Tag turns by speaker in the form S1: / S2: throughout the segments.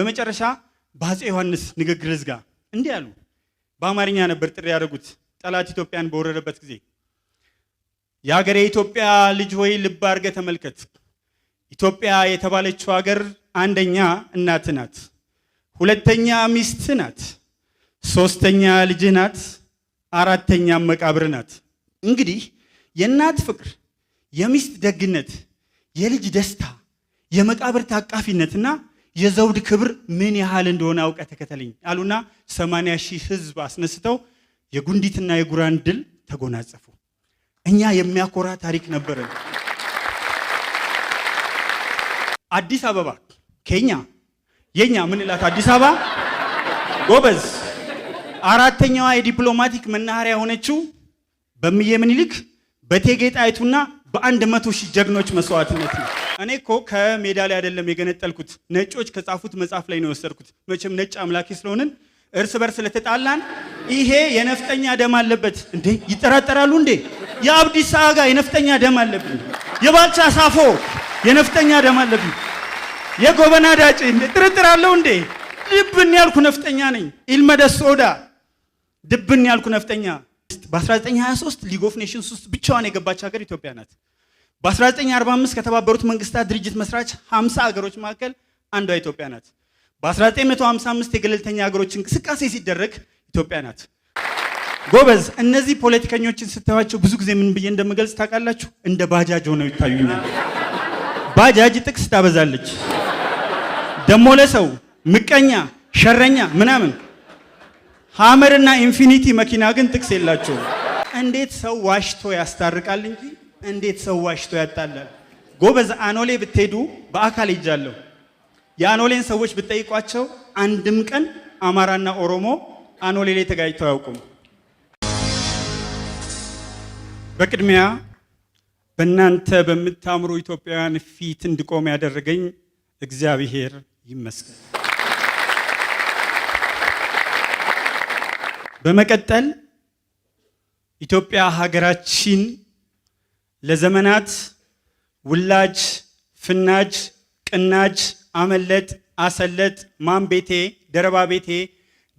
S1: በመጨረሻ በአፄ ዮሐንስ ንግግር ልዝጋ። እንዲህ አሉ። በአማርኛ ነበር ጥሪ ያደረጉት ጠላት ኢትዮጵያን በወረረበት ጊዜ። የሀገሬ የኢትዮጵያ ልጅ ሆይ ልብ አድርገህ ተመልከት። ኢትዮጵያ የተባለችው ሀገር አንደኛ እናት ናት፣ ሁለተኛ ሚስት ናት፣ ሶስተኛ ልጅህ ናት፣ አራተኛ መቃብር ናት። እንግዲህ የእናት ፍቅር፣ የሚስት ደግነት፣ የልጅ ደስታ፣ የመቃብር ታቃፊነትና የዘውድ ክብር ምን ያህል እንደሆነ አውቀህ ተከተለኝ አሉና 80,000 ሕዝብ አስነስተው የጉንዲትና የጉራን ድል ተጎናጸፉ። እኛ የሚያኮራ ታሪክ ነበረን። አዲስ አበባ ኬኛ የኛ ምንላት አዲስ አበባ ጎበዝ፣ አራተኛዋ የዲፕሎማቲክ መናኸሪያ የሆነችው በእምዬ ምኒልክ፣ በእቴጌ ጣይቱና በ100,000 ጀግኖች መስዋዕትነት ነው። እኔ እኮ ከሜዳ ላይ አይደለም የገነጠልኩት፣ ነጮች ከጻፉት መጽሐፍ ላይ ነው የወሰድኩት። መቼም ነጭ አምላኪ ስለሆንን እርስ በርስ ስለተጣላን ይሄ የነፍጠኛ ደም አለበት እንዴ ይጠራጠራሉ እንዴ? የአብዲሳ አጋ የነፍጠኛ ደም አለብኝ፣ የባልቻ ሳፎ የነፍጠኛ ደም አለብኝ፣ የጎበና ዳጬ እንዴ ጥርጥር አለው እንዴ? ድብን ያልኩ ነፍጠኛ ነኝ። ኢልመደስ ኦዳ ድብን ያልኩ ነፍጠኛ። በ1923 League of Nations ውስጥ ብቻዋን የገባች ሀገር ኢትዮጵያ ናት። በ1945 ከተባበሩት መንግስታት ድርጅት መስራች 50 ሀገሮች መካከል አንዷ ኢትዮጵያ ናት። በ1955 የገለልተኛ ሀገሮች እንቅስቃሴ ሲደረግ ኢትዮጵያ ናት። ጎበዝ፣ እነዚህ ፖለቲከኞችን ስታዩቸው ብዙ ጊዜ ምን ብዬ እንደምገልጽ ታውቃላችሁ? እንደ ባጃጅ ሆነው ይታዩኛል። ባጃጅ ጥቅስ ታበዛለች፣ ደሞ ለሰው ምቀኛ፣ ሸረኛ ምናምን። ሀመርና ኢንፊኒቲ መኪና ግን ጥቅስ የላቸውም። እንዴት ሰው ዋሽቶ ያስታርቃል እንጂ እንዴት ሰው ዋሽቶ ያጣላል? ጎበዝ፣ አኖሌ ብትሄዱ በአካል ሄጃለሁ። የአኖሌን ሰዎች ብትጠይቋቸው አንድም ቀን አማራና ኦሮሞ አኖሌ ላይ ተጋጭተው አያውቁም። በቅድሚያ በእናንተ በምታምሩ ኢትዮጵያውያን ፊት እንድቆም ያደረገኝ እግዚአብሔር ይመስገን። በመቀጠል ኢትዮጵያ ሀገራችን ለዘመናት ውላጅ፣ ፍናጅ፣ ቅናጅ፣ አመለጥ፣ አሰለጥ፣ ማንቤቴ፣ ደረባ ቤቴ፣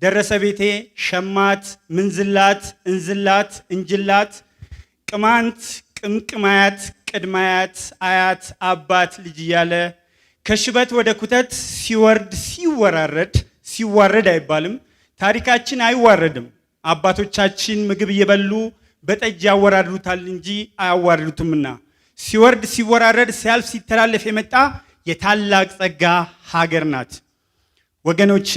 S1: ደረሰ ቤቴ፣ ሸማት፣ ምንዝላት፣ እንዝላት፣ እንጅላት፣ ቅማንት፣ ቅምቅማያት፣ ቅድማያት፣ አያት፣ አባት፣ ልጅ እያለ ከሽበት ወደ ኩተት ሲወርድ ሲወራረድ፣ ሲዋረድ አይባልም። ታሪካችን አይዋረድም። አባቶቻችን ምግብ እየበሉ በጠጅ ያወራርዱታል እንጂ አያዋርዱትምና ሲወርድ ሲወራረድ ሲያልፍ ሲተላለፍ የመጣ የታላቅ ጸጋ ሀገር ናት። ወገኖቼ፣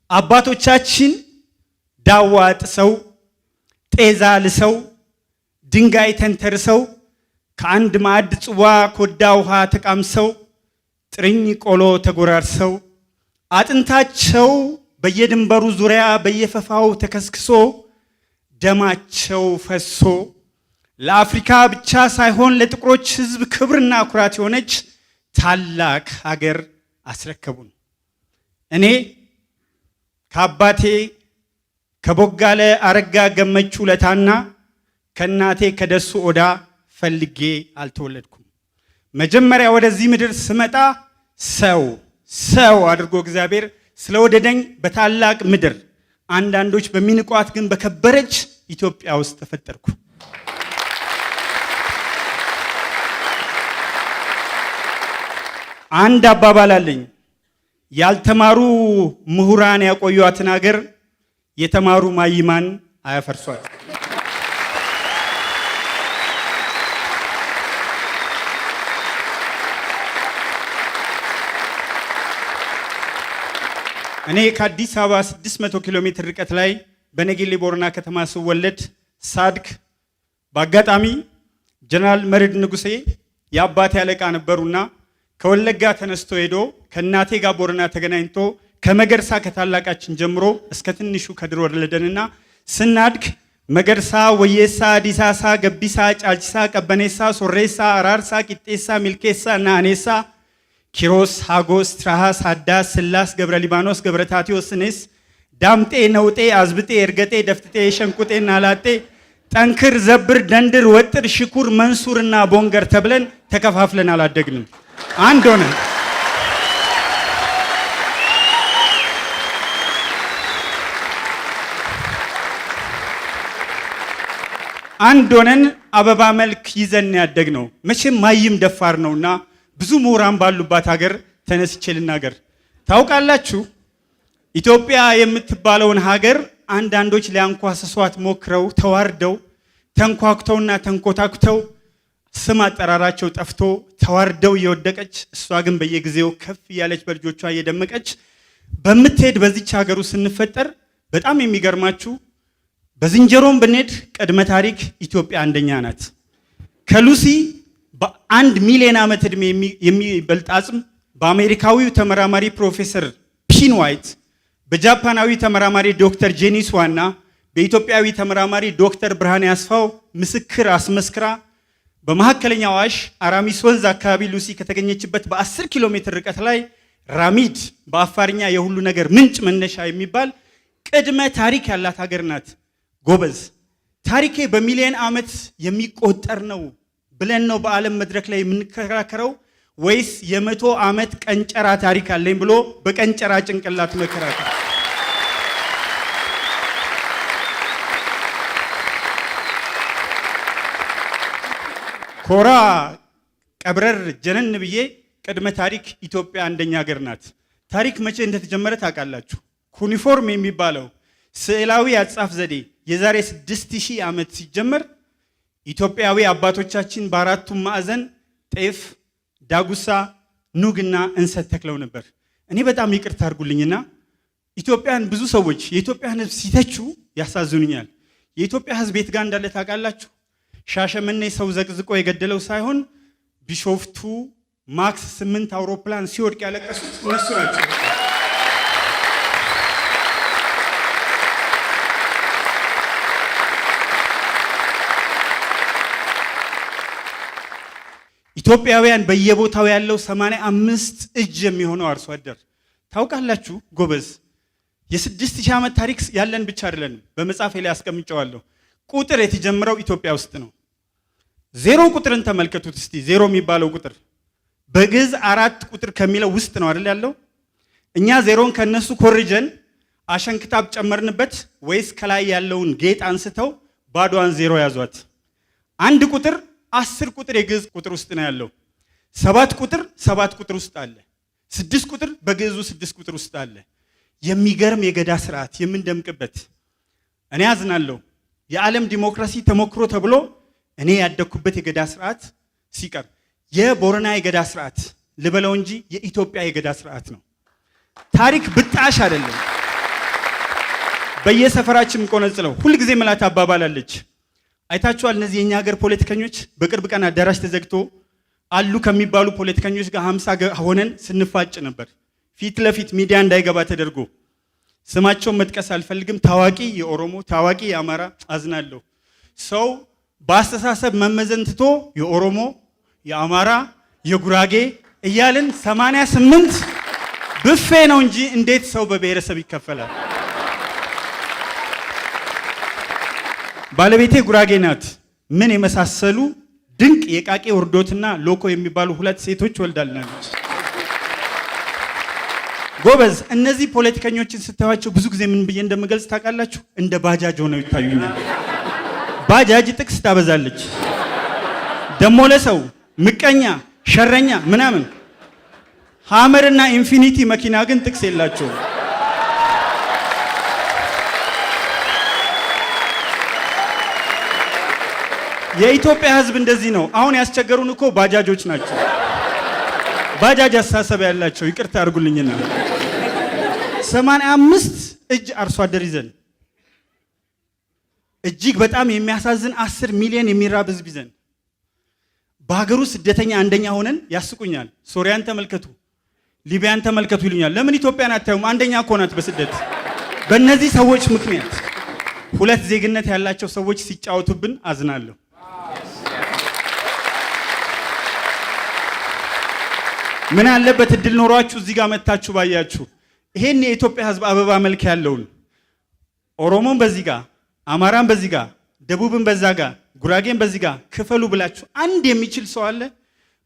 S1: አባቶቻችን ዳዋ ጥሰው፣ ጤዛ ልሰው፣ ድንጋይ ተንተርሰው፣ ከአንድ ማዕድ ጽዋ ኮዳ ውሃ ተቃምሰው፣ ጥርኝ ቆሎ ተጎራርሰው፣ አጥንታቸው በየድንበሩ ዙሪያ በየፈፋው ተከስክሶ፣ ደማቸው ፈሶ ለአፍሪካ ብቻ ሳይሆን ለጥቁሮች ሕዝብ ክብርና ኩራት የሆነች ታላቅ ሀገር አስረከቡን። እኔ ከአባቴ ከቦጋለ አረጋ ገመቹ ለታና ከእናቴ ከደሱ ኦዳ ፈልጌ አልተወለድኩም። መጀመሪያ ወደዚህ ምድር ስመጣ ሰው ሰው አድርጎ እግዚአብሔር ስለወደደኝ በታላቅ ምድር አንዳንዶች በሚንቋት ግን በከበረች ኢትዮጵያ ውስጥ ተፈጠርኩ። አንድ አባባል አለኝ። ያልተማሩ ምሁራን ያቆዩአትን ሀገር የተማሩ ማይማን አያፈርሷት። እኔ ከአዲስ አበባ 600 ኪሎ ሜትር ርቀት ላይ በነጌሌ ቦረና ከተማ ስወለድ ሳድግ በአጋጣሚ ጀነራል መርዕድ ንጉሴ የአባቴ አለቃ ነበሩና ከወለጋ ተነስቶ ሄዶ ከእናቴ ጋር ቦረና ተገናኝቶ ከመገርሳ ከታላቃችን ጀምሮ እስከ ትንሹ ከድር ወለደንና ስናድግ መገርሳ፣ ወየሳ፣ ዲሳሳ፣ ገቢሳ፣ ጫልቺሳ፣ ቀበኔሳ፣ ሶሬሳ፣ አራርሳ፣ ቂጤሳ፣ ሚልኬሳ እና አኔሳ፣ ኪሮስ፣ ሃጎስ፣ ትራሃስ፣ ሃዳስ፣ ስላስ፣ ገብረ ሊባኖስ፣ ገብረ ታቴዎስ፣ እኔስ፣ ዳምጤ፣ ነውጤ፣ አዝብጤ፣ እርገጤ፣ ደፍጥጤ፣ ሸንቁጤ እና ላጤ፣ ጠንክር፣ ዘብር፣ ደንድር፣ ወጥር፣ ሽኩር፣ መንሱርና ቦንገር ተብለን ተከፋፍለን አላደግንም። አንድ ሆነን። አንድ ሆነን አበባ መልክ ይዘን ያደግነው። መቼም ማይም ደፋር ነውና ብዙ ምሁራን ባሉባት ሀገር ተነስቼ ልናገር። ታውቃላችሁ፣ ኢትዮጵያ የምትባለውን ሀገር አንዳንዶች ሊያንኳስሷት ሞክረው ተዋርደው ተንኳኩተውና ተንኮታኩተው ስም አጠራራቸው ጠፍቶ ተዋርደው እየወደቀች፣ እሷ ግን በየጊዜው ከፍ እያለች በልጆቿ እየደመቀች በምትሄድ በዚች ሀገሩ ስንፈጠር፣ በጣም የሚገርማችሁ በዝንጀሮም ብንሄድ ቅድመ ታሪክ ኢትዮጵያ አንደኛ ናት። ከሉሲ በ1 ሚሊዮን ዓመት ዕድሜ የሚበልጥ አጽም በአሜሪካዊው ተመራማሪ ፕሮፌሰር ፒን ዋይት፣ በጃፓናዊ ተመራማሪ ዶክተር ጄኒስ ዋና፣ በኢትዮጵያዊ ተመራማሪ ዶክተር ብርሃኔ አስፋው ምስክር አስመስክራ፣ በመካከለኛው አዋሽ አራሚስ ወንዝ አካባቢ ሉሲ ከተገኘችበት በ10 ኪሎ ሜትር ርቀት ላይ ራሚድ፣ በአፋርኛ የሁሉ ነገር ምንጭ መነሻ የሚባል ቅድመ ታሪክ ያላት ሀገር ናት። ጎበዝ፣ ታሪኬ በሚሊዮን ዓመት የሚቆጠር ነው ብለን ነው በዓለም መድረክ ላይ የምንከራከረው ወይስ የ100 ዓመት ቀንጨራ ታሪክ አለኝ ብሎ በቀንጨራ ጭንቅላት መከራከር? ኮራ ቀብረር ጀነን ብዬ ቅድመ ታሪክ ኢትዮጵያ አንደኛ ሀገር ናት። ታሪክ መቼ እንደተጀመረ ታውቃላችሁ? Cuneiform የሚባለው ስዕላዊ አጻፍ ዘዴ የዛሬ 6000 ዓመት ሲጀመር ኢትዮጵያዊ አባቶቻችን በአራቱም ማዕዘን ጤፍ፣ ዳጉሳ፣ ኑግና እንሰት ተክለው ነበር። እኔ በጣም ይቅርታ አድርጉልኝና ኢትዮጵያን ብዙ ሰዎች የኢትዮጵያን ሕዝብ ሲተቹ ያሳዝኑኛል። የኢትዮጵያ ሕዝብ የት ጋር እንዳለ ታውቃላችሁ? ሻሸመኔ ሰው ዘቅዝቆ የገደለው ሳይሆን ቢሾፍቱ ማክስ 8 አውሮፕላን ሲወድቅ ያለቀሱት እነሱ ናቸው። ኢትዮጵያውያን በየቦታው ያለው 85 እጅ የሚሆነው አርሶ አደር ታውቃላችሁ ጎበዝ። የ6000 ዓመት ታሪክ ያለን ብቻ አይደለንም። በመጽሐፌ ላይ አስቀምጨዋለሁ። ቁጥር የተጀመረው ኢትዮጵያ ውስጥ ነው። 0 ቁጥርን ተመልከቱት እስቲ። 0 የሚባለው ቁጥር በግዕዝ አራት ቁጥር ከሚለው ውስጥ ነው አይደል ያለው? እኛ 0ን ከነሱ ኮርጀን አሸንክታብ ጨመርንበት ወይስ ከላይ ያለውን ጌጥ አንስተው ባዶዋን 0 ያዟት? አንድ ቁጥር 10 ቁጥር የግዕዝ ቁጥር ውስጥ ነው ያለው። ሰባት ቁጥር ሰባት ቁጥር ውስጥ አለ። ስድስት ቁጥር በግዕዙ ስድስት ቁጥር ውስጥ አለ። የሚገርም የገዳ ስርዓት የምንደምቅበት። እኔ አዝናለሁ። የዓለም ዲሞክራሲ ተሞክሮ ተብሎ እኔ ያደግኩበት የገዳ ስርዓት ሲቀር፣ የቦረና የገዳ ስርዓት ልበለው እንጂ የኢትዮጵያ የገዳ ስርዓት ነው። ታሪክ ብጣሽ አይደለም። በየሰፈራችን ቆነጽለው ሁልጊዜ ምላት አባባል አለች። አይታችኋል። እነዚህ የኛ ሀገር ፖለቲከኞች፣ በቅርብ ቀን አዳራሽ ተዘግቶ አሉ ከሚባሉ ፖለቲከኞች ጋር 50 ሆነን ስንፋጭ ነበር። ፊት ለፊት ሚዲያ እንዳይገባ ተደርጎ፣ ስማቸውን መጥቀስ አልፈልግም። ታዋቂ የኦሮሞ፣ ታዋቂ የአማራ፣ አዝናለሁ። ሰው በአስተሳሰብ መመዘን ትቶ የኦሮሞ፣ የአማራ፣ የጉራጌ እያልን 88 ብፌ ነው እንጂ እንዴት ሰው በብሔረሰብ ይከፈላል? ባለቤቴ ጉራጌ ናት። ምን የመሳሰሉ ድንቅ የቃቄ ውርዶትና ሎኮ የሚባሉ ሁለት ሴቶች ወልዳልናለች። ጎበዝ፣ እነዚህ ፖለቲከኞችን ስታዩቸው ብዙ ጊዜ ምን ብዬ እንደምገልጽ ታውቃላችሁ? እንደ ባጃጅ ሆነው ይታዩኛል። ባጃጅ ጥቅስ ታበዛለች። ደሞ ለሰው ምቀኛ፣ ሸረኛ ምናምን። ሀመርና ኢንፊኒቲ መኪና ግን ጥቅስ የላቸውም። የኢትዮጵያ ሕዝብ እንደዚህ ነው። አሁን ያስቸገሩን እኮ ባጃጆች ናቸው። ባጃጅ አስተሳሰብ ያላቸው፣ ይቅርታ አድርጉልኝና፣ 85 እጅ አርሶ አደር ይዘን፣ እጅግ በጣም የሚያሳዝን 10 ሚሊዮን የሚራብ ሕዝብ ይዘን፣ በሀገሩ ስደተኛ አንደኛ ሆነን ያስቁኛል። ሶሪያን ተመልከቱ፣ ሊቢያን ተመልከቱ ይሉኛል። ለምን ኢትዮጵያን አታዩም? አንደኛ እኮ ናት በስደት። በእነዚህ ሰዎች ምክንያት ሁለት ዜግነት ያላቸው ሰዎች ሲጫወቱብን አዝናለሁ። ምን አለበት እድል ኖሯችሁ እዚህ ጋር መታችሁ ባያችሁ ይሄን የኢትዮጵያ ሕዝብ አበባ መልክ ያለውን፣ ኦሮሞን በዚህ ጋር፣ አማራን በዚህ ጋር፣ ደቡብን በዛ ጋር፣ ጉራጌን በዚህ ጋር ክፈሉ ብላችሁ አንድ የሚችል ሰው አለ?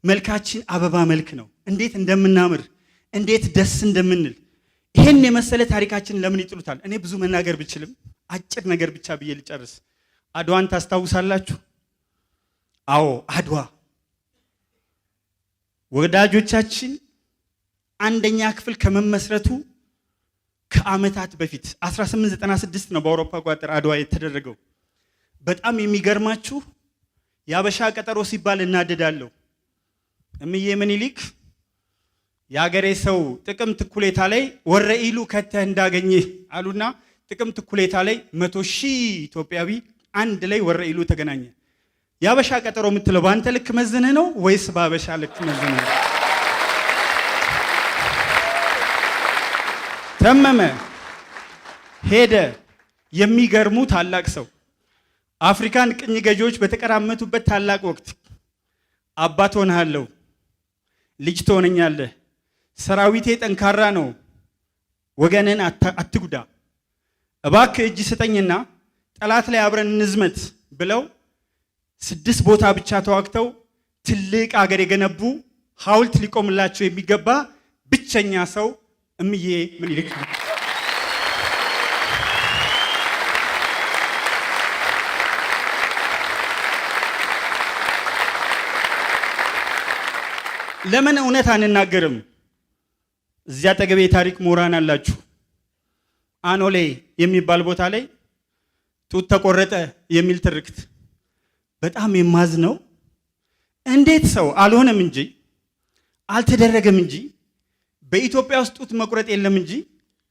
S1: መልካችን አበባ መልክ ነው። እንዴት እንደምናምር፣ እንዴት ደስ እንደምንል፣ ይሄን የመሰለ ታሪካችን ለምን ይጥሉታል? እኔ ብዙ መናገር ብችልም አጭር ነገር ብቻ ብዬ ልጨርስ። አድዋን ታስታውሳላችሁ? አዎ፣ አድዋ ወዳጆቻችን፣ አንደኛ ክፍል ከመመስረቱ ከዓመታት በፊት 1896 ነው በአውሮፓ አቆጣጠር አድዋ የተደረገው። በጣም የሚገርማችሁ የአበሻ ቀጠሮ ሲባል እናደዳለሁ። እምዬ ምኒልክ የአገሬ ሰው ጥቅምት እኩሌታ ላይ ወረኢሉ ከተህ እንዳገኝህ አሉና ጥቅምት እኩሌታ ላይ 100,000 ኢትዮጵያዊ አንድ ላይ ወረኢሉ ተገናኘ። የአበሻ ቀጠሮ የምትለው በአንተ ልክ መዝንህ ነው ወይስ በአበሻ ልክ መዝንህ ነው? ተመመ ሄደ። የሚገርሙ ታላቅ ሰው፣ አፍሪካን ቅኝ ገዢዎች በተቀራመቱበት ታላቅ ወቅት አባት ሆንሃለሁ፣ ልጅ ትሆነኛለህ፣ ሰራዊቴ ጠንካራ ነው፣ ወገንን አትጉዳ፣ እባክህ እጅ ስጠኝና ጠላት ላይ አብረን እንዝመት ብለው ስድስት ቦታ ብቻ ተዋግተው ትልቅ አገር የገነቡ፣ ሐውልት ሊቆምላቸው የሚገባ ብቸኛ ሰው እምዬ ምኒልክ ነው። ለምን እውነት አንናገርም? እዚያ አጠገቤ የታሪክ ምሁራን አላችሁ። አኖሌ የሚባል ቦታ ላይ ጡት ተቆረጠ የሚል ትርክት በጣም የማዝነው፣ እንዴት ሰው አልሆነም እንጂ፣ አልተደረገም እንጂ፣ በኢትዮጵያ ውስጥ ጡት መቁረጥ የለም እንጂ፣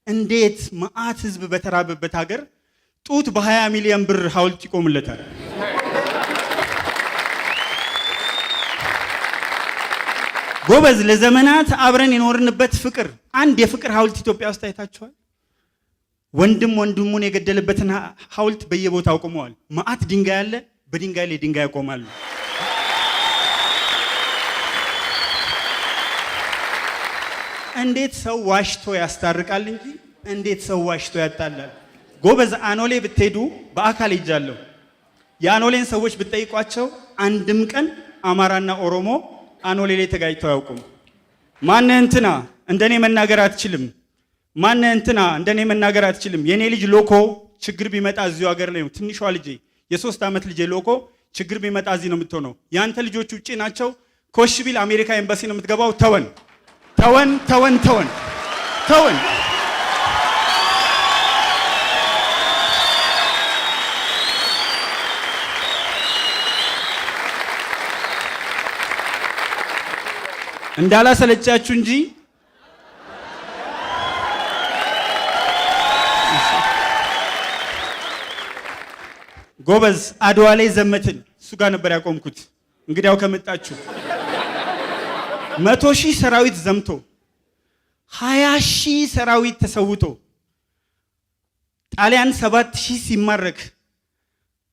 S1: እንዴት መዓት ህዝብ በተራበበት ሀገር ጡት በ20 ሚሊዮን ብር ሐውልት ይቆምለታል? ጎበዝ፣ ለዘመናት አብረን የኖርንበት ፍቅር፣ አንድ የፍቅር ሐውልት ኢትዮጵያ ውስጥ አይታችኋል? ወንድም ወንድሙን የገደለበትን ሐውልት በየቦታው ቆመዋል። መዓት ድንጋይ አለ። በድንጋይ ላይ ድንጋይ ያቆማሉ። እንዴት ሰው ዋሽቶ ያስታርቃል እንጂ እንዴት ሰው ዋሽቶ ያጣላል? ጎበዝ፣ አኖሌ ብትሄዱ፣ በአካል ሄጃለሁ። የአኖሌን ሰዎች ብትጠይቋቸው አንድም ቀን አማራና ኦሮሞ አኖሌ ላይ ተጋጭተው አያውቁም። ማነህ እንትና እንደኔ መናገር አትችልም። ማነህ እንትና እንደኔ መናገር አትችልም። የኔ ልጅ ሎኮ ችግር ቢመጣ እዚሁ ሀገር ላይ ነው። ትንሿ ልጄ፣ የ3 ዓመት ልጄ ሎኮ ችግር ቢመጣ እዚህ ነው የምትሆነው። ያንተ ልጆች ውጪ ናቸው። ኮሽ ቢል አሜሪካ ኤምባሲ ነው የምትገባው። ተወን፣ ተወን፣ ተወን፣ ተወን፣ ተወን። እንዳላሰለቻችሁ እንጂ። ጎበዝ፣ አድዋ ላይ ዘመትን። እሱ ጋር ነበር ያቆምኩት። እንግዲያው ከመጣችሁ 100,000 ሰራዊት ዘምቶ፣ 20,000 ሰራዊት ተሰውቶ፣ ጣሊያን 7,000 ሲማረክ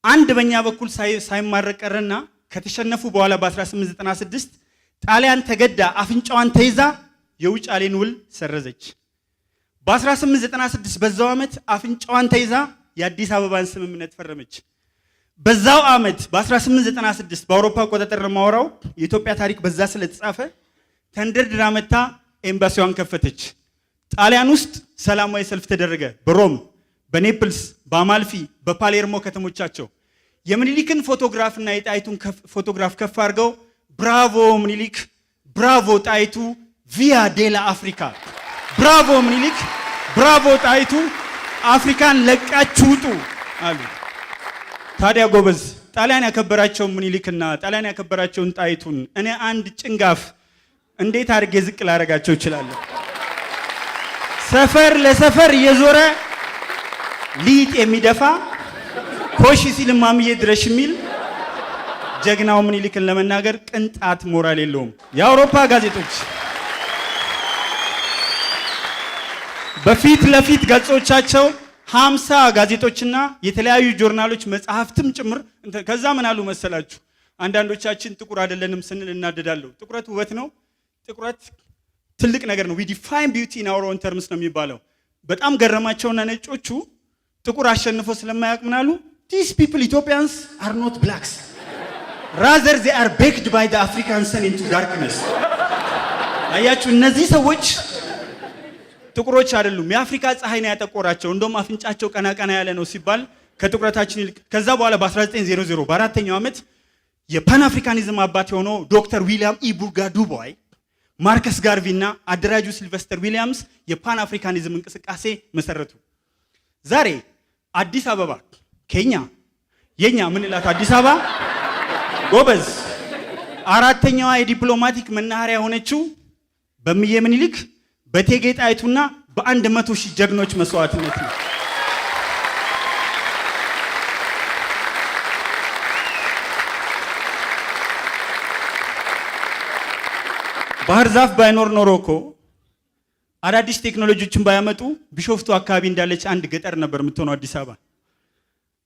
S1: አንድ በእኛ በኩል ሳይማረክ ቀረና ከተሸነፉ በኋላ በ1896 ጣሊያን ተገዳ አፍንጫዋን ተይዛ የውጫሌን ውል ሰረዘች። በ1896 በዛው ዓመት አፍንጫዋን ተይዛ የአዲስ አበባን ስምምነት ፈረመች። በዛው ዓመት በ1896፣ በአውሮፓ አቆጣጠር ነው የማወራው፣ የኢትዮጵያ ታሪክ በዛ ስለተጻፈ፣ ተንደርድራ መታ ኤምባሲዋን ከፈተች። ጣሊያን ውስጥ ሰላማዊ ሰልፍ ተደረገ። በሮም፣ በኔፕልስ፣ በአማልፊ፣ በፓሌርሞ ከተሞቻቸው የምኒልክን ፎቶግራፍና የጣይቱን ፎቶግራፍ ከፍ አድርገው "Bravo ምኒልክ፣ bravo ጣይቱ፣ via della Africa፣ bravo ምኒልክ፣ bravo ጣይቱ፣ አፍሪካን ለቃችሁ ውጡ" አሉ። ታዲያ ጎበዝ፣ ጣሊያን ያከበራቸውን ምኒልክና ጣሊያን ያከበራቸውን ጣይቱን እኔ አንድ ጭንጋፍ እንዴት አድርጌ ዝቅ ላደርጋቸው እችላለሁ? ሰፈር ለሰፈር እየዞረ ሊጥ የሚደፋ፣ ኮሽ ሲል ማምዬ ድረሽ የሚል ጀግናው ምኒልክን ለመናገር ቅንጣት ሞራል የለውም። የአውሮፓ ጋዜጦች በፊት ለፊት ገጾቻቸው፣ 50 ጋዜጦችና የተለያዩ ጆርናሎች መጽሐፍትም ጭምር፣ ከዛ ምን አሉ መሰላችሁ? አንዳንዶቻችን ጥቁር አይደለንም ስንል እናደዳለሁ። ጥቁረት ውበት ነው። ጥቁረት ትልቅ ነገር ነው። "We define beauty in our own terms" ነው የሚባለው። በጣም ገረማቸውና ነጮቹ ጥቁር አሸንፎ ስለማያውቅ ምን አሉ? "These people Ethiopians are not blacks, rather they are baked by the African sun into darkness።" አያችሁ፣ እነዚህ ሰዎች ጥቁሮች አይደሉም። የአፍሪካ ፀሐይ ነው ያጠቆራቸው። እንደውም አፍንጫቸው ቀና ቀና ያለ ነው ሲባል ከጥቁረታችን ይልቅ። ከዛ በኋላ በ1900 በአራተኛው ዓመት የፓን አፍሪካኒዝም አባት የሆነው ዶክተር ዊሊያም ኢቡርጋ ዱቦይ፣ ማርከስ ጋርቪ እና አደራጁ ሲልቨስተር ዊሊያምስ የፓን አፍሪካኒዝም እንቅስቃሴ መሰረቱ። ዛሬ አዲስ አበባ keenya፣ የኛ ምንላት አዲስ አበባ ጎበዝ፣ አራተኛዋ የዲፕሎማቲክ መናኸሪያ የሆነችው በእምዬ ምኒልክ፣ በእቴጌ ጣይቱና በ100,000 ጀግኖች መስዋዕትነት ነው። ባህር ዛፍ ባይኖር ኖሮ እኮ፣ አዳዲስ ቴክኖሎጂዎችን ባያመጡ ቢሾፍቱ አካባቢ እንዳለች አንድ ገጠር ነበር የምትሆነው አዲስ አበባ።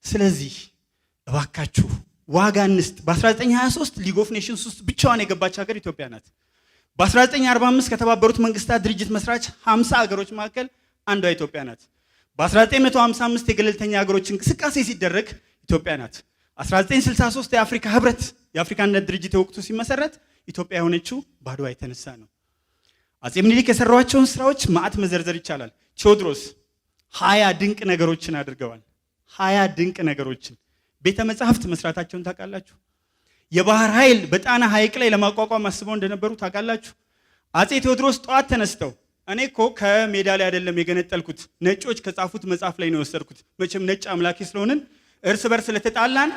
S1: ስለዚህ እባካችሁ ዋጋ እንስጥ። በ1923 League of Nations ውስጥ ብቻዋን የገባች ሀገር ኢትዮጵያ ናት። በ1945 ከተባበሩት መንግስታት ድርጅት መስራች 50 ሀገሮች መካከል አንዷ ኢትዮጵያ ናት። በ1955 የገለልተኛ ሀገሮች እንቅስቃሴ ሲደረግ ኢትዮጵያ ናት። 1963 የአፍሪካ ህብረት፣ የአፍሪካ አንድነት ድርጅት የወቅቱ ሲመሰረት ኢትዮጵያ የሆነችው በአድዋ የተነሳ ነው። አፄ ምኒልክ የሰሯቸውን ስራዎች ማዕት መዘርዘር ይቻላል። ቴዎድሮስ 20 ድንቅ ነገሮችን አድርገዋል። 20 ድንቅ ነገሮችን። ቤተ መጻሕፍት መስራታቸውን ታውቃላችሁ። የባህር ኃይል በጣና ሐይቅ ላይ ለማቋቋም አስበው እንደነበሩ ታውቃላችሁ። አፄ ቴዎድሮስ ጠዋት ተነስተው እኔ እኮ ከሜዳ ላይ አይደለም የገነጠልኩት፣ ነጮች ከጻፉት መጽሐፍ ላይ ነው የወሰድኩት። መቼም ነጭ አምላኪ ስለሆንን እርስ በርስ ስለተጣላን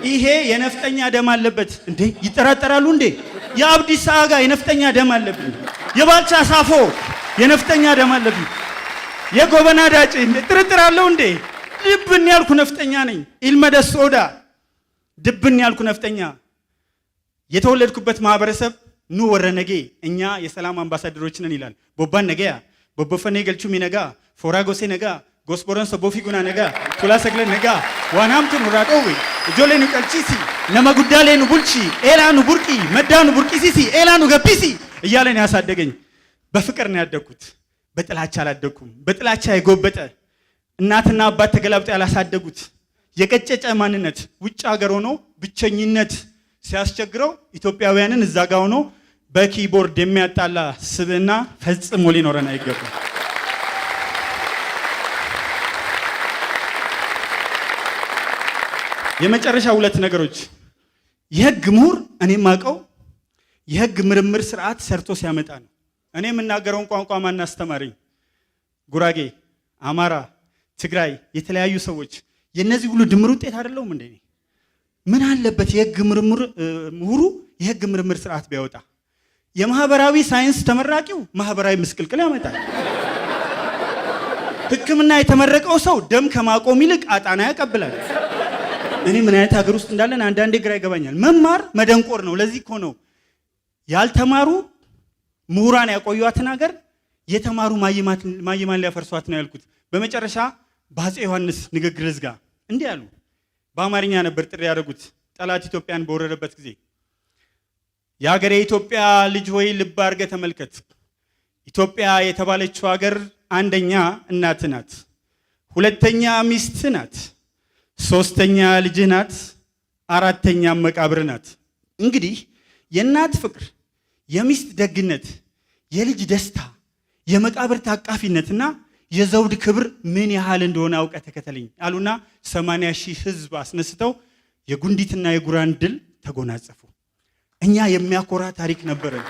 S1: ይሄ የነፍጠኛ ደም አለበት እንዴ ይጠራጠራሉ እንዴ? የአብዲሳ አጋ የነፍጠኛ ደም አለብኝ፣ የባልቻ ሳፎ የነፍጠኛ ደም አለብኝ፣ የጎበና ዳጬ ጥርጥር አለው እንዴ? ድብን ያልኩ ነፍጠኛ ነኝ። ኢልመደስ ኦዳ ድብን ያልኩ ነፍጠኛ። የተወለድኩበት ማህበረሰብ nu warra nagee፣ እኛ የሰላም አምባሳደሮች ነን ይላል። ቦባን ነገያ ቦቦፈኔ ገልቹሚ ነጋ ፎራ ጎሴ ነጋ ጎስቦረን ሰቦፊ ጉና ነጋ ቱላ ሰግለ ነጋ ዋናምቱ ኑራ ዶዌ ijoollee nu qalchiisi፣ nama guddaalee nu bulchi፣ eelaa nu burqi፣ maddaa nu burqisiisi፣ eelaa nu gabbisi እያለ ነው ያሳደገኝ። በፍቅር ነው ያደግኩት። በጥላቻ አላደግኩም። በጥላቻ የጎበጠ፣ እናትና አባት ተገላብጠው ያላሳደጉት የቀጨጨ ማንነት ውጭ ሀገር ሆኖ ብቸኝነት ሲያስቸግረው ኢትዮጵያውያንን እዛ ጋ ሆኖ በ keyboard የሚያጣላ ስብዕና ፈጽሞ ሊኖረን አይገባም። የመጨረሻ ሁለት ነገሮች። የህግ ምሁር እኔ የማውቀው የህግ ምርምር ስርዓት ሰርቶ ሲያመጣ ነው። እኔ የምናገረውን ቋንቋ ማን አስተማረኝ? ጉራጌ፣ አማራ፣ ትግራይ፣ የተለያዩ ሰዎች የእነዚህ ሁሉ ድምር ውጤት አይደለሁም እንዴ? ምን አለበት የህግ ምርምር ምሁሩ የህግ ምርምር ስርዓት ቢያወጣ? የማህበራዊ ሳይንስ ተመራቂው ማህበራዊ ምስቅልቅል ያመጣል። ሕክምና የተመረቀው ሰው ደም ከማቆም ይልቅ አጣና ያቀብላል። እኔ ምን አይነት ሀገር ውስጥ እንዳለን አንዳንዴ ግራ ይገባኛል። መማር መደንቆር ነው። ለዚህ እኮ ነው ያልተማሩ ምሁራን ያቆዩዋትን ሀገር የተማሩ ማይማን ሊያፈርሷት ነው ያልኩት። በመጨረሻ በአፄ ዮሐንስ ንግግር ዝጋ። እንዲህ አሉ። በአማርኛ ነበር ጥሪ ያደረጉት ጠላት ኢትዮጵያን በወረረበት ጊዜ። የሀገሬ የኢትዮጵያ ልጅ ሆይ፣ ልብ አድርገህ ተመልከት። ኢትዮጵያ የተባለችው ሀገር አንደኛ እናት ናት፣ ሁለተኛ ሚስት ናት፣ ሶስተኛ ልጅህ ናት፣ አራተኛ መቃብር ናት። እንግዲህ የእናት ፍቅር፣ የሚስት ደግነት፣ የልጅ ደስታ፣ የመቃብር ታቃፊነትና የዘውድ ክብር ምን ያህል እንደሆነ አውቀህ ተከተለኝ አሉና 80,000 ህዝብ አስነስተው የጉንዲትና የጉራን ድል ተጎናጸፉ። እኛ የሚያኮራ ታሪክ ነበረን።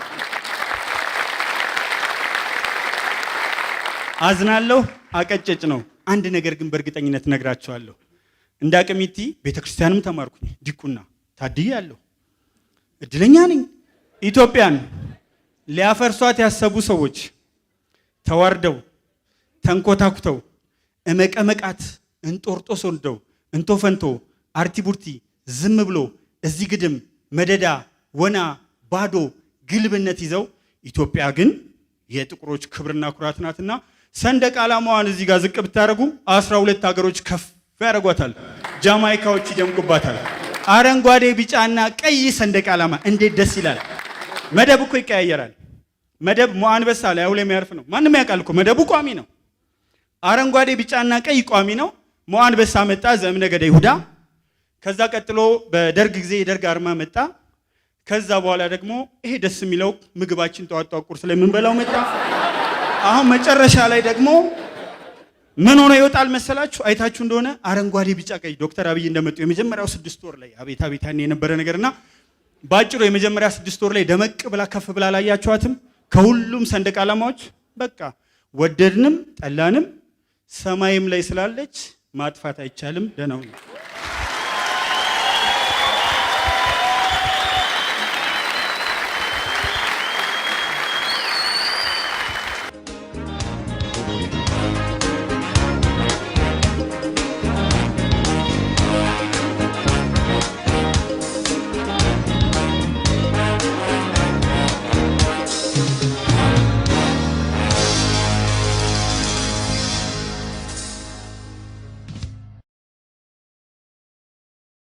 S1: አዝናለሁ፣ አቀጨጭ ነው። አንድ ነገር ግን በእርግጠኝነት ነግራቸዋለሁ። እንደ አቅሚቲ ቤተክርስቲያንም ተማርኩኝ፣ ዲቁና ታድያለሁ፣ እድለኛ ነኝ። ኢትዮጵያን ሊያፈርሷት ያሰቡ ሰዎች ተዋርደው፣ ተንኮታኩተው፣ እመቀመቃት እንጦርጦስ ወርደው እንቶ ፈንቶ አርቲ ቡርቲ ዝም ብሎ እዚህ ግድም መደዳ ወና ባዶ ግልብነት ይዘው፣ ኢትዮጵያ ግን የጥቁሮች ክብርና ኩራት ናትና ሰንደቅ ዓላማዋን እዚህ ጋር ዝቅ ብታደርጉ 12 ሀገሮች ከፍ ያደርጓታል። ጃማይካዎች ይደምቁባታል። አረንጓዴ፣ ቢጫና ቀይ ሰንደቅ ዓላማ እንዴት ደስ ይላል! መደብ እኮ ይቀያየራል። መደብ ሞአ አንበሳ ላይ አሁን የሚያርፍ ነው። ማንም ያውቃል እኮ መደቡ ቋሚ ነው። አረንጓዴ፣ ቢጫና ቀይ ቋሚ ነው። ሞአ አንበሳ መጣ፣ ዘእምነገደ ይሁዳ። ከዛ ቀጥሎ በደርግ ጊዜ የደርግ አርማ መጣ። ከዛ በኋላ ደግሞ ይሄ ደስ የሚለው ምግባችን ጠዋት ጠዋት ቁርስ ላይ የምንበላው መጣ። አሁን መጨረሻ ላይ ደግሞ ምን ሆኖ ይወጣል መሰላችሁ? አይታችሁ እንደሆነ አረንጓዴ፣ ቢጫ፣ ቀይ ዶክተር አብይ እንደመጡ የመጀመሪያው 6 ወር ላይ አቤት አቤት ያኔ የነበረ ነገርና በአጭሩ የመጀመሪያ 6 ወር ላይ ደመቅ ብላ ከፍ ብላ ላያችኋትም ከሁሉም ሰንደቅ ዓላማዎች በቃ ወደድንም ጠላንም ሰማይም ላይ ስላለች ማጥፋት አይቻልም። ደህና ሁኑ።